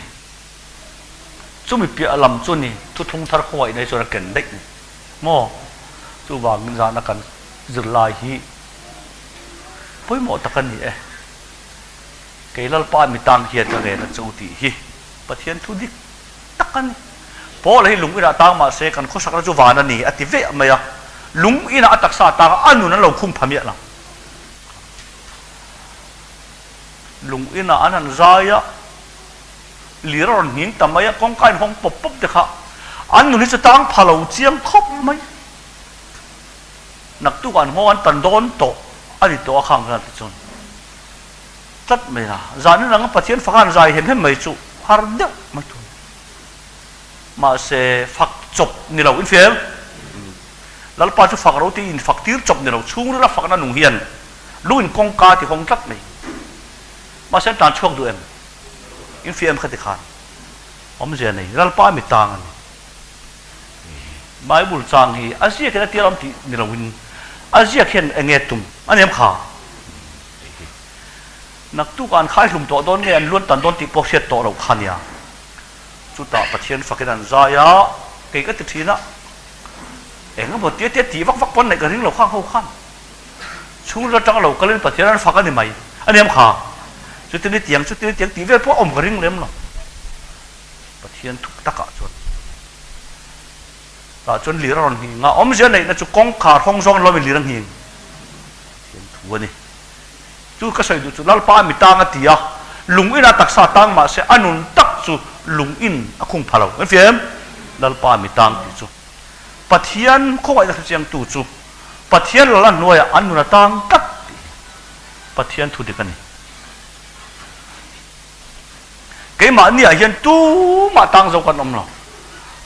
Chumi piah lam chu ni thuthlung thar khawngaih nei chuan a ken daih ni maw? Chuvangin zana kan zirlai hi pawimawh tak a ni e. Kei Lalpa mi tang hian ka ngen a che u tih hi Pathian thu dik tak a ni. Paula hi lung inah tang mah se kan khawsakna chu van a ni a ti veh mai a. Lung inah a taksa a tang a, a nun an lo khum pha miah lo. Lung inah an han zai a, lir a rawn nghing ta mai a, kawngka in hawng pawp pawp te kha an nun hi chu tang pha lo chiang khawp mai. Naktuk an nghawng an tan dawn tawh a ni tawh a khang khan ti chuan tlat mai a, zanin anga Pathian faka an zai hem hem mai chu har deuh mai thung. Mahse fak chawp ni lo infiam. Lalpa chu fak ro tiin fak tir chawp ni lo chhungrila fakna nung hian Lung in kawngka ti hawng tlat mai. Mahse an tan chhuak duh em? Infiah em kha ti khan awmzia nei Lalpa mi tang a ni. Bible chang hi a ziak in a tir awm tih ni lo in a ziak hian eng nge tum a ni em kha? Naktuk ah an khai hlum tawh dawn nge an luan tan dawn tih pawh hriat tawh loh kha nia. Chutah Pathian fakin an zai a, kei ka ti thin a, eng emaw tia tia tih vak vak pawn neih ka ring lo khang ho khan. Chhungril atanga lo kalin Pathian an fak a ni mai. A niam kha. Chutin i tiang, chutin i tiang tih vel pawh a awm ka ring lem lo. Pathian thuk takah chuan tah chuan lir a rawn nghing a, awmzia neihna chu kawngkhar hawng zawng lawmin lir a nghing. Pathian thu a ni. Chu ka sawi duh chu Lalpa mi tang a ti a, lung ina taksa tang mah se a nun tak chu lung in a khung pha lo. Kan fia em? Lalpa mi tang tih chu Pathian khawngaihna hrechiangtu chu Pathian lal a hnuaiah an nun a tang tlat tih hi Pathian thu dik a ni. Keimahniah hian tumah tang zo kan awm lo.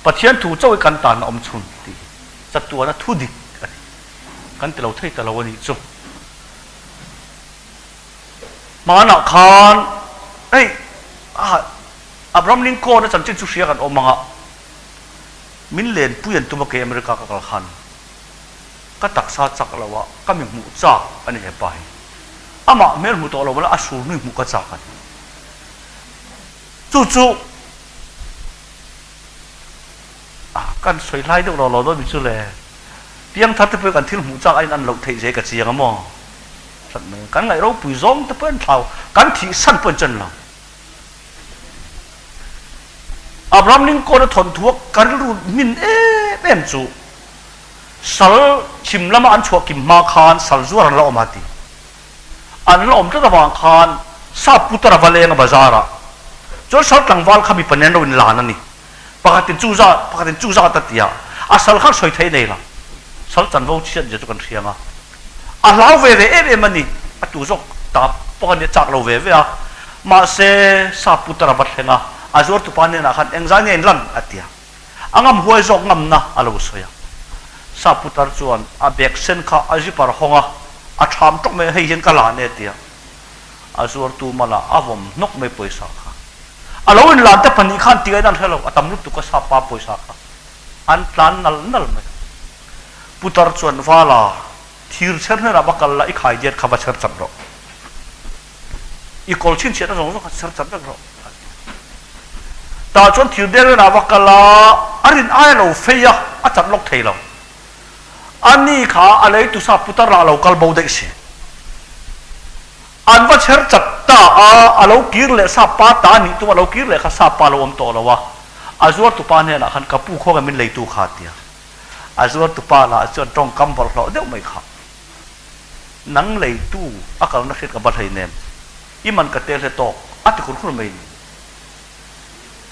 Pathian thu chauh hi kan tan a awm chhun tih hi chatuana thu dik a ni. Kan ti lo thei ta lo a nih chu. Hmanah khan hei Abraham Lincoln-a chanchin chu hria kan awm ang a, min lenpui an tum a kei America ka kal khan. Ka taksa chak lo a, ka mi hmuh chak a ni hepa hi. Amah hmel hmu tawh lo mah la a sur hnui hmuh ka chak a ni. Chu chu kan sawi hlai deuh lo lo dawn mi chu le. Piangthar te pawh hi kan thil hmuh chak a in an loh theih zia hi ka chiang a maw? Hrat mai. Kan ngaih ropui zawng te pawh an thlau, kan thih san pawh an chen lo. Abraham Lincoln a thawnthu a ka rilru hmin em em chu. Sal chhim lama an chhuah kim hma khan sal zuar an la awm a ti. An la awm tlat avang khan sap putar a va leng a bazar ah chuan sal tlangval kha mipa nen lo in lan a ni. Pakhatin chu zat, pakhatin chu zat a ti a, a sal khan sawi thei nei lo. Sal chanvo chhiat zia chu kan hria ang a, a hlau ve ve em em a ni. A tu zawk ta pawh a nia chak lo ve ve a, mahse sap putar a va thleng a, a zuartupa hnenah khan engzai nge in lan a ti a. A ngam huai zawk ngamna a lo sawi a. Sap putar chuan a bag sen kha a zipper hawng a, a ṭham ṭawk mai a, hei hian ka lan e tia a zuartu malah a vawm hnawk mai pawisa kha. A lo inlan te pahnih khan tiain an hre lo, a tam lutuk a sap pa pawisa kha an tlan nal nal mai a. Putar chuan Vala, thir chher hnenah va kal la, i khai diat kha va chher chak rawh. I kawl chhinchhiahna zawng zawng kha chher chak vek rawh a ti a. Tah chuan thir deng hnenah va kal a, a rin ai a lo fei a, a chat lawk thei lo. A ni kha a lei tusa putar lah a lo kal bo daih si. An va chher chat ta a, a lo kir leh sap pa ta nih tum a lo kir leh kha sap pa a lo awm tawh lo a, a zuartupa hnenah khan ka pu khawnge min leitu kha a ti a. A zuartupa lah chuan tawngkam bawlhhlawh deuh mai kha. Nang leitu a kalna hriat ka va hlei nem, i man ka tel he tawk a ti khur khur mai ni.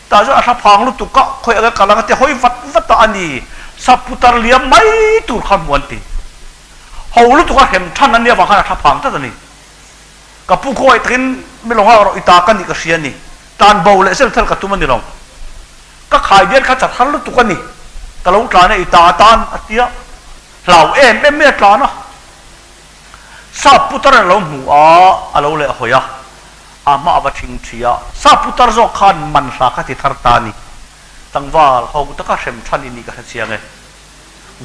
Tah chuan a hla phang lutuk a, khawi anga kal anga ti hawi vat vat a, a ni sap putar liam mai tur kha hmu an ti. Ho lutuk a hrem than a nia vang khan a hla phang tlat a ni. Ka pu khawi takin mi lo nghak rawh i ta ka nih ka hria a ni, tlan bo leh zel thel ka tum a ni lo. Ka khai dian kha chat har lutuk a ni, ka lo tlan e i ta atan a ti a. Hlau em em mai a tlan a, sap putar a lo hmu a, a lo leh hawi a, a hma a va thing thi a, sap putar zawk khan man hla kha ti thar ta a ni. Tlangval ho taka hrem than i nih ka hre chiang e.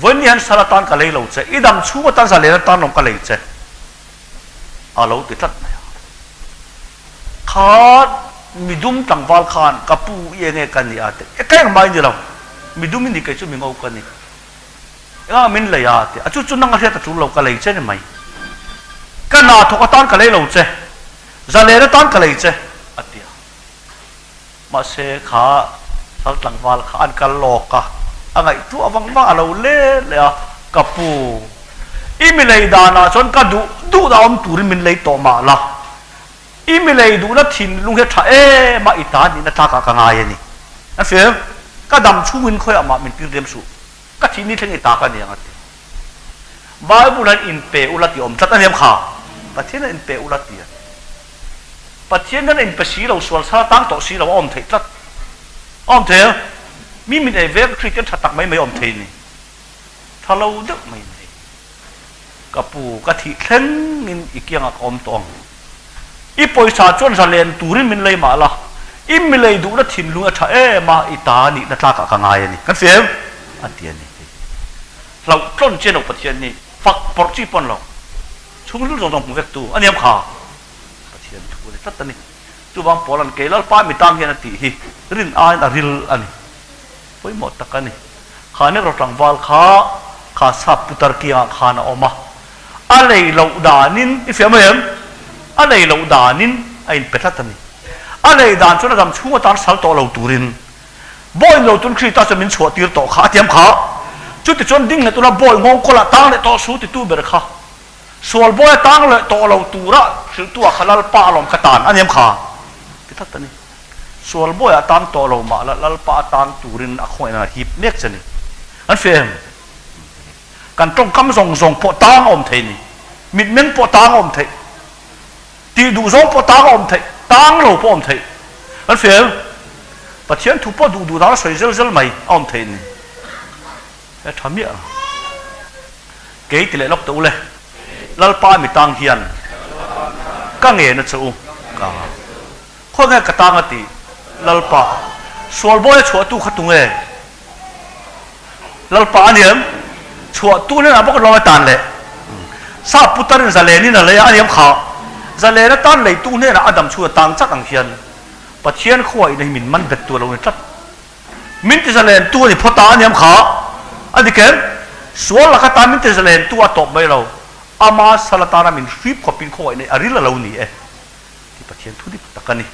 Vawiin ni hian sal atan ka lei lo che, i dam chhung atan zalen atan lawm ka lei che, a lo ti tlat mai a. Kha midum tlangval khan ka pu i enge ka ni a ti, e ka engmah i ni lo, midum i ni kei chu mingo ka ni. Engah min lei a ti a, chu chu nang a hriat a tul lo, ka lei che ni mai. Ka hna thawk atan ka lei lo che, zalen atan ka lei che a ti a. Mahse kha sal tlangval kha an kal lawk a, a ngaihtuah vang vang a lo let leh a, ka pu, i mi lei danah chuan ka duh duh dah awm turin min lei tawh mah la, i mi lei duhna thinlung hi a tha em a, i ta nihna tlakah ka ngai a ni. A fim, ka dam chhungin khawiah mah min tir diam suh. Ka thih ni thleng i ta ka ni ang a ti. Bible hian inpe ula tih awm tlat a niam kha. Pathian hian inpe ula ti a. Pathian hian a inpe si lo, sual sal atang tawh si lo a awm theih tlat. A awm thei a. Mi min ei ve Kristian tha tak mai mai a awm thei ni. Tha lo deuh mai mai. Ka pu, ka thih thlengin i kiangah ka awm tawh ang. I pawisa chuan zalen turin min lei mah la, i mi lei duhna thinlung a tha em a, i ta nihna tlakah ka ngai a ni. Kan fim? A ti a ni. Hlauh tlawn chian lo Pathian hi fak pawrh chi pawn lo. Chhungril zawng zawng hmu vek tu a niam kha. Pathian thu a ni tlat a ni. Chuvang Paula'n kei Lalpa mi tang hian a tih hi rin aiin a ril a ni. Pawimawh tak a ni. Kha Negro tlangval kha kha sap putar kiangah khan a awm a. A lei loh danin, i fiah mai em? A lei loh danin a inpe tlat a ni. A lei dan chuan a dam chhung atan sal tawh lo turin bawi lo tun Krista chuan min chhuah tir tawh kha a tiam kha. Chutichuan ding leh tuna bawi nghawng kawlah tang leh tawh su titu ber kha sual bawi a tang leh tawh lo tura hrilhtu ah kha Lalpa a lawm kha tan a niam kha ti tlat a ni. Sual bawi a tang tawh lo mah la Lalpa a tang turin a khawngaihna a hip mek che ni. An fiah em? Kan tawngkam zawng zawng pawh tang a awm thei ni. Mitmeng pawh tang a awm theih. Tih duh zawng pawh tang a awm theih. Tang lo pawh a awm theih. Kan hria em? Pathian thu pawh duh duh dan a sawi zel zel mai a awm theih ni. He tha miah lo. Kei ti leh lawk teh u le. Lalpa mi tang hian ka ngen a che u. Ka. Khawi nge ka tang a ti? Lalpa. Sual bawi a chhuahtu kha tunge? Lalpa a niam chhuah tu hnenah bawk hlawm a tan leh sap putarin zalenin a lei a, a niam kha zalen atan leitu hnenah a dam chhun a tang chak ang hian Pathian khuaihna hi min man bet tu a lo ni tlat. Min ti zalen tu a ni phawt a, a niam kha a ni ken sual lak atan min ti zalen tu a tawp mai lo, ama sal atana min hrip khawpin khawngaihna hi a ril a lo ni e tih Pathian thu dik tak a ni.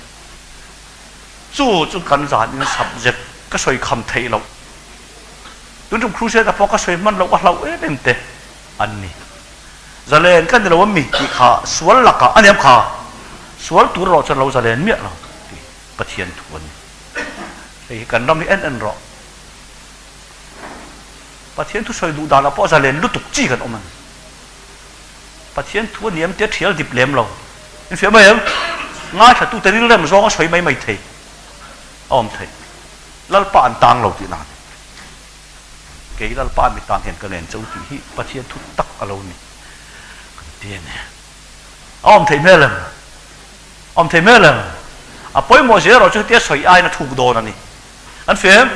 Chu chu kan zan in subject ka sawi kham theih loh. Tun tum Crusade ah pawh ka sawi hman loh a hlauh em em te an ni. Zalen ka ni lo a mi tih kha sual lakah a niam kha sual tur erawh chuan lo zalen miah lo tih Pathian thu a ni. Hei hi kan ram hi en en rawh. Pathian thu sawi duh danah pawh zalen lutuk chi kan awm a ni. Pathian thu a niam tia thial dip lem lo. In fiah mai em? Ngaithlatute rilrem zawng a sawi mai mai thei a awm thei. Lalpa an tang lo tih nan. Kei Lalpa mi tan hian ka ngen che u tih hi Pathian thu tak a lo ni kan ti a ni. A awm thei hmel em? Awm thei hmel em? A pawimawh zia erawh chu hetia sawi aiin a thuk dawn a ni. An fiah em?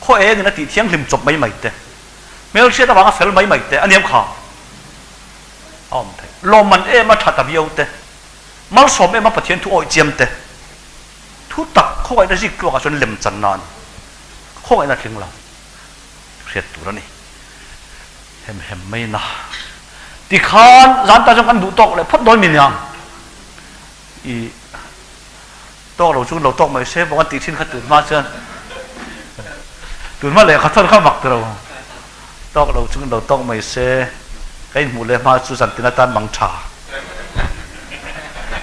Khaw engin a tih thianghlim chawp mai mai te, hmelhriat avanga fel mai mai te a niam kha a awm thei. Lawmman em a tha ta viau te, malsawm em a Pathian thu awih chiam te, thu tak khawngaihna zik tluakah chuan lem chan nan khawngaihna tling lo hriat tur a ni. Hem hem mai na. Tikhan zan tan chuan kan duh tawk leh phawt dawn mi nia. I tawk lo chu lo tawk mai se bawk an tih thin kha tun hma chuan tun hma lehkha thawn kha mak tiro. Tawk lo chu lo tawk mai se ka inhmuh leh hma chu zantin atan mang tha.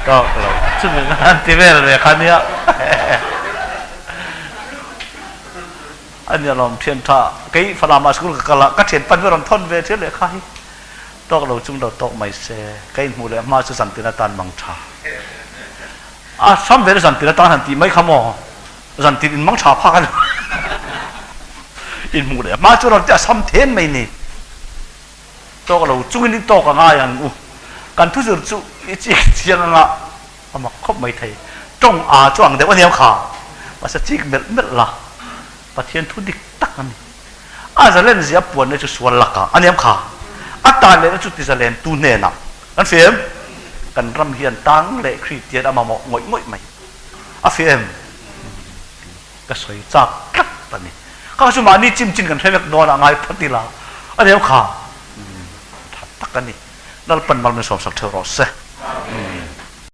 Tawk lo chu an ti vel ve kha nia. A nia lawm thian tha kei Falam ah school ka kal a ka thian pan hi rawn thawn ve thian lehkha hi tawk lo chung lo tawk mai se ka inhmuh leh hma chu zantin atan mang tha. A sam ve zantin atan han tih mai kha maw zantin in mang tha phak a ni inhmuh leh hma chu rawn ti a sam then mai ni. Tawk lo chungin i tawk a ngai ang u. Kan thuzir chu i chik chiang anga a mak khawp mai thei. Tawng a chu ang deuh a niang kha. Mahse chik melh melh la. Pathian thu dik tak a ni. A zalen zia puanna chu sual lakah a niang kha. A tan lehna chu ti zalen tu hnenah kan fim. Kan ram hian tang leh Kristian a mamawh ngawih ngawih mai. A fim. Ka sawi chak tlat a ni. Kha chu mahni chim chin kan hre vek dawn a ngai phawt ila a deuh kha tha tak a ni. Lalpan mal min sawmsak theuh rawh se.